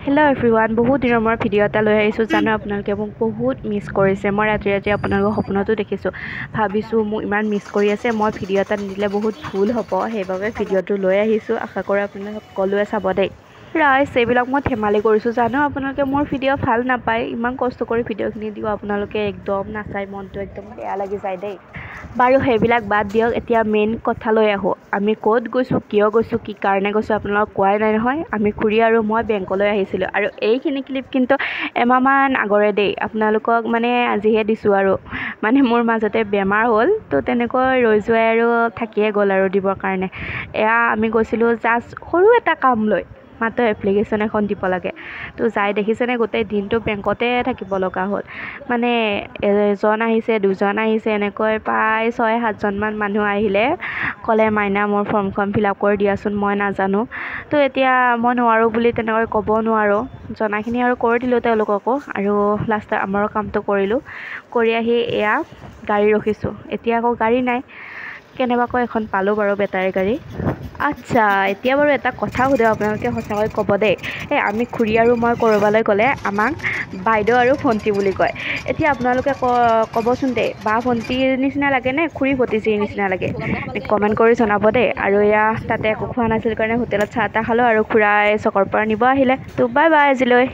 Hello' everyone, বহুত দিনৰ মূৰত ভিডিঅ' এটা লৈ আহিছোঁ। জানো আপোনালোকে মোক বহুত মিছ কৰিছে। মই ৰাতি ৰাতি আপোনালোকৰ সপোনতো দেখিছোঁ, ভাবিছোঁ মোক ইমান মিছ কৰি আছে, মই ভিডিঅ' এটা নিদিলে বহুত ভুল হ'ব, সেইবাবে ভিডিঅ'টো লৈ আহিছোঁ। আশা কৰোঁ আপোনালোকে সকলোৱে চাব দেই। ৰাইজ, এইবিলাক মই ধেমালি কৰিছোঁ। জানো আপোনালোকে মোৰ ভিডিঅ' ভাল নাপায়, ইমান কষ্ট কৰি ভিডিঅ'খিনি দিওঁ, আপোনালোকে একদম নাচাই, মনটো একদম বেয়া লাগি যায় দেই। বাৰু সেইবিলাক বাদ দিয়ক, এতিয়া মেইন কথালৈ আহোঁ। আমি ক'ত গৈছোঁ, কিয় গৈছোঁ, কি কাৰণে গৈছোঁ আপোনালোকক কোৱাই নাই নহয়। আমি খুৰী আৰু মই বেংকলৈ আহিছিলোঁ আৰু এইখিনি ক্লিপ কিন্তু এমাহমান আগৰে দেই, আপোনালোকক মানে আজিহে দিছোঁ। আৰু মানে মোৰ মাজতে বেমাৰ হ'ল, তো তেনেকৈ ৰৈ যোৱাই আৰু থাকিয়ে গ'ল আৰু দিবৰ কাৰণে। এয়া আমি গৈছিলোঁ জাষ্ট সৰু এটা কাম লৈ, মাত্ৰ এপ্লিকেশ্যন এখন দিব লাগে। তো যাই দেখিছেনে গোটেই দিনটো বেংকতে থাকিব লগা হ'ল। মানে এজন আহিছে, দুজন আহিছে, এনেকৈ প্ৰায় 6 7জনমান মানুহ আহিলে, ক'লে মাইনা মোৰ ফৰ্মখন ফিল আপ কৰি দিয়াচোন, মই নাজানো। তো এতিয়া মই নোৱাৰোঁ বুলি তেনেকৈ ক'ব নোৱাৰোঁ, জনাখিনি আৰু কৰি দিলোঁ তেওঁলোককো। আৰু লাষ্টত আমাৰো কামটো কৰিলোঁ। কৰি আহি এয়া গাড়ী ৰখিছোঁ, এতিয়া আকৌ গাড়ী নাই, কেনেবাকৈ এখন পালোঁ বাৰু বেটাৰী গাড়ী। আচ্ছা, এতিয়া বাৰু এটা কথা সোধোঁ, আপোনালোকে সঁচাকৈ ক'ব দেই। এই আমি খুৰী আৰু মই ক'ৰবালৈ গ'লে আমাক বাইদেউ আৰু ভণ্টি বুলি কয়। এতিয়া আপোনালোকে ক'বচোন দেই, বা ভণ্টিৰ নিচিনা লাগেনে খুৰী ভতিজীৰ নিচিনা লাগে? কমেণ্ট কৰি জনাব দেই। আৰু এয়া তাতে একো খোৱা নাছিল কাৰণে হোটেলত চাহ তাহ খালোঁ আৰু খুৰাই চকৰ পৰা নিব আহিলে। তো বাই বাই আজিলৈ।